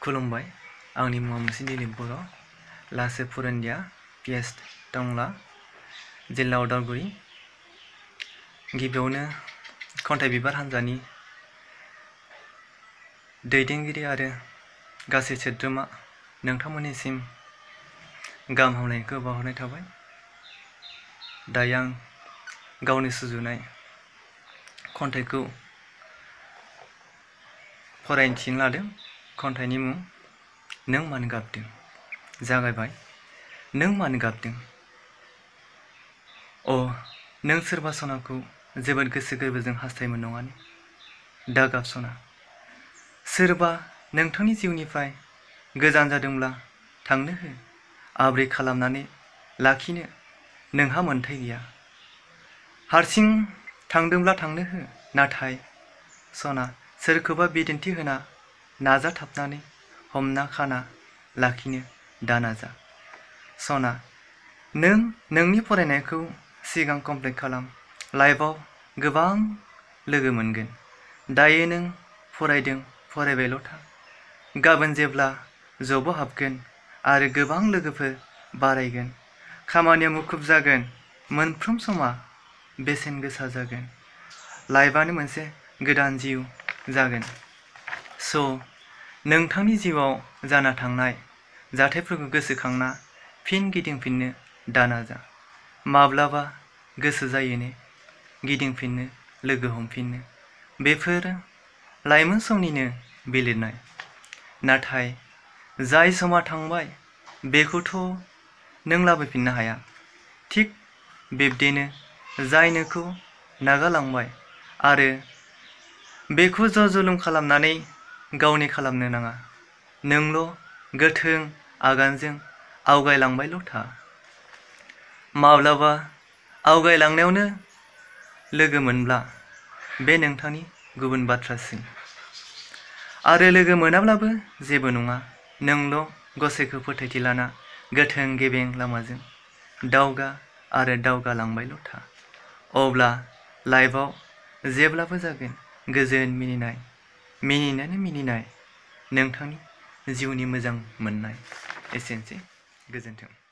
खुलुमबाय आंनि मुङा मुंसिन दिलीप बर' लासो फुरुन्दिया पिएस टंला जिल्ला उदालगुरि गिबियावनो खन्थाइ बिबार हान्जानि दैदेनगिरि आरो गासै सोद्रोमा नोंथांमोननिसिम गाहाम हामलायनायखौ बावहरनाय थाबाय। दायो आं गावनि सुजुनाय खन्थाइखौ फरायनो थिनो लादों। खन्थाइनि मुं नों मानो गाबदों। जागायबाय। नों मानो गाबदों? अ नों सोरबा सनाखौ जोबोद गोसो गोरबोजों हास्थायोमोन नङाने? दा गाब सना। सोरबा नोंथांनि जिउनिफ्राय गोजान जादोंब्ला थांनो हो। आब्रै खालामनानै लाखिनो नोंहा मोन्थाय गैया। हारसिं थांदोंब्ला थांनो हो। नाथाय सना सोरखौबा बिदिन्थि होना नाजाथाबनानै हमना खाना लाखिनो दा नाजा। सना नों नोंनि फरायनायखौ सिगां कमप्लिट खालाम। लाइफआव गोबां लोगो मोनगोन। दायो नों फरायदों फरायबायल' था। गाबोन जेब्ला जबआव हाबगोन आरो गोबां लोगोफोर बारायगोन, खामानियाव मुखुब जागोन, मोनफ्रोम समा बेसेन गोसा जागोन। लाइफआनो मोनसे गोदान जिउ जागोन। नोंथांनि जिउआव जाना थांनाय जाथायफोरखौ गोसोखांना फिन गिदिंफिननो दा नाजा। माब्लाबा गोसो जायो ने गिदिंफिननो लोगो हमफिननो। बेफोर लाइमोन समनिनो बिलिरनाय। नाथाय जाय समा थांबाय बेखौथ' नों लाबोफिननो हाया। थिग बिब्दिनो जाय नोंखौ नागारलांबाय आरो बेखौ ज'जुलुम खालामनानै गावनि खालामनो नाङा। नोंल' गोथों आगानजों आवगायलांबायल' था। माब्लाबा आवगायलांनायावनो लोगो मोनब्ला बे नोंथांनि गुबुन बाथ्रासै। आरो लोगो मोनाब्लाबो जेबो नङा। नोंल' गसाइखौ फोथायथि लाना गोथों गेबें लामाजों दावगा आरो दावगालांबायल' था। अब्ला लाइफआव जेब्लाबो जागोन गोजोन मिनिनाय, मिनिनायानो मिनिनाय नोंथांनि जिउनि मोजां मोननाय। एसेनोसै, गोजोन्थों।